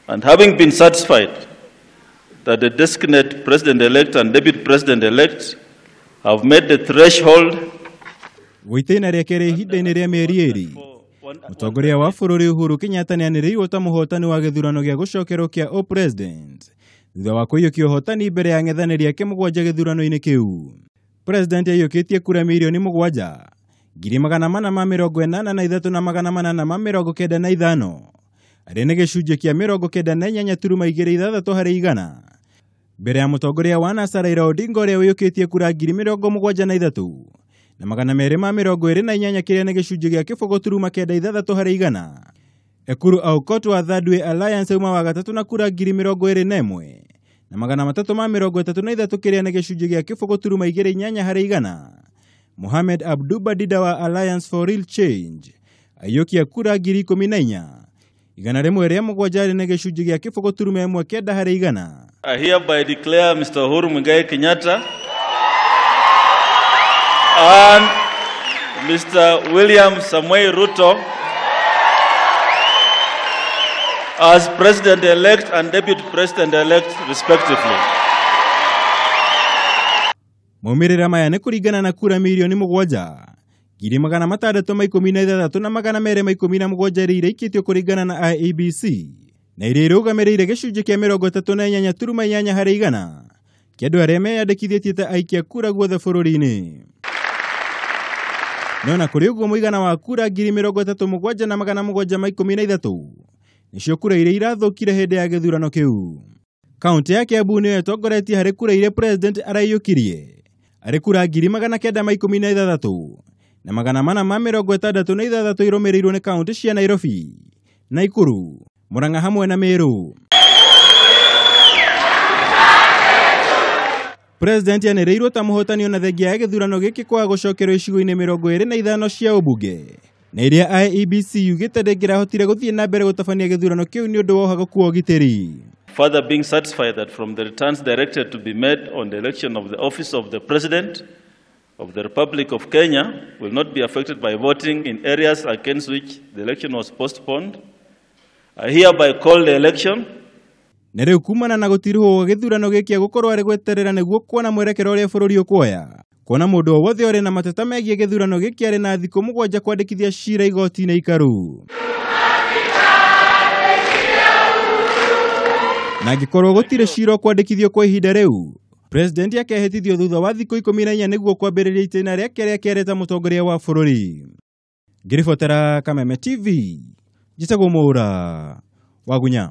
And having been satisfied that the designate president-elect and deputy president-elect have met the threshold. Gwa itĩna rĩa kerĩ ihinda-inĩ rĩa mĩeri 2, mũtongoria wa bũrũri Uhuru Kenyatta nĩanĩrĩirwo ta mũhotani wa gĩthurano gĩa gũcokerwo kĩa ũpresident thutha wa kũiyũkia ũhotani mbere ya ang'ethanĩri ake 7 gĩthurano-inĩ kĩu. President aiyũkĩtie kura mirioni 7,483,895 arĩ nĩ gĩcunjĩ kĩa 98.26 harĩ igana mbere ya mũtongoria wa NASA Raila Odinga ũrĩa ũiyũkĩtie kura 73,228 kĩrĩa nĩ gĩcunjĩ gĩa 0.96 harĩ igana. Ekuru Aukot wa Third Way Alliance auma wa gatatũ na kura 21,333 kĩrĩa nĩ gĩcunjĩ gĩa 0.28 harĩ igana. Mohamed Abduba Dida wa Alliance for Real Change aiyũkia kura 14,107 nĩ gĩcunjĩ gĩa 0.19 harĩ igana. I hereby declare Mr. Uhuru Muigai Kenyatta and Mr. William Samoei Ruto as President-elect and Deputy President-elect respectively. Maumĩrĩra maya nĩ kũringana na kura mirioni 7,616,217 iria iraikĩtio kũringana na IEBC na iria irũgamĩrĩire gĩcunjĩ kĩa 38.8 harĩ igana kĩa andũ arĩa meyandĩkithĩtie ta aikia kura guothe bũrũri-inĩ. No na kũrĩ ũguo mũigana wa kura 37,713 nĩcio kura iria irathũkire hĩndĩ ya gĩthurano kĩu. Kaũntĩ ya Kiambu nĩyo ĩtongoretie harĩ kura iria president araiyũkirie arĩ kura 916,466 irũmĩrĩirwo nĩ kaũntĩ cia Nairobi, Nakuru, Murang'a hamwe na Meru. President anĩrĩirwo ta mũhotani ona thengia ya gĩthurano gĩkĩ kwaga gũcokerwo icigo-inĩ 25 cia ũmbunge na iria IEBC yugĩte ndĩngĩrahotire gũthiĩ na mbere gũtabania gĩthurano kĩu nĩ ũndũ wa ũhagũku wa ũgitĩri. Further being satisfied that from the returns directed to be made on the election of the office of the President of the Republic of Kenya will not be affected by voting in areas against which the election was postponed, I hereby call the election. Na rĩu kumana na gũtirihwo gwa gĩthurano gĩkĩ gũkorwo arĩ gweterera nĩguo kuona mwerekero ũrĩa bũrũri ũkuoya, kuona mũndũ o wothe ũrĩ na mateta megiĩ gĩthurano gĩkĩ arĩ na thikũ 7 kwandĩkithia cira igoti-inĩ ikaru. Na angĩkorwo gũtirĩ cira ũkwandĩkithio kwa ihinda rĩu, President akehĩtithio thutha wa thikũ 14 nĩguo kwambĩrĩria itĩna rĩake rĩa kerĩ ta mũtongoria wa bũrũri. Ngĩribotera Kameme TV, njĩtagwo Mũra Wagunya.